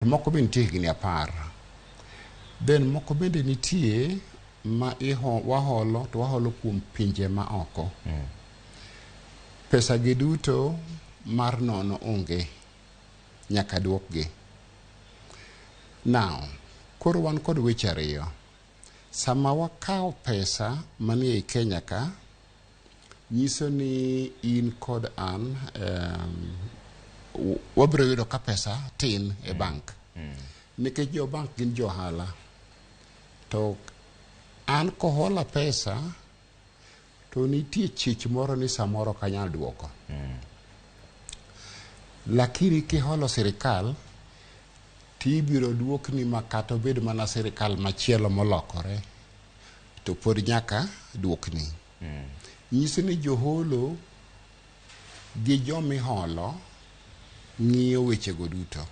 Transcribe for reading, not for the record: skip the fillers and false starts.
Moko be nitie higni 10. Then moko bende nitie ma iho, waholo to waholo kuom pinje ma oko. Pesa gi duto mar nono onge, nyaka duokgi. Now, koro wan kod weche ariyo. Sama wakawo pesa manie ei Kenya ka, nyiso ni in kod an wabiro yudo ka pesa tin e bank. Nikech jo bank gin jo ohala. To an kohola pesa, to nitie chich moro ni samoro ok anyal duoko. Lakini kiholo sirikal, tibiro duokni ma kata obed mana sirikal machielo molokore, to pod nyaka duokni. Nyiso ni joholo gi jomiholo ng'iyo wechego duto.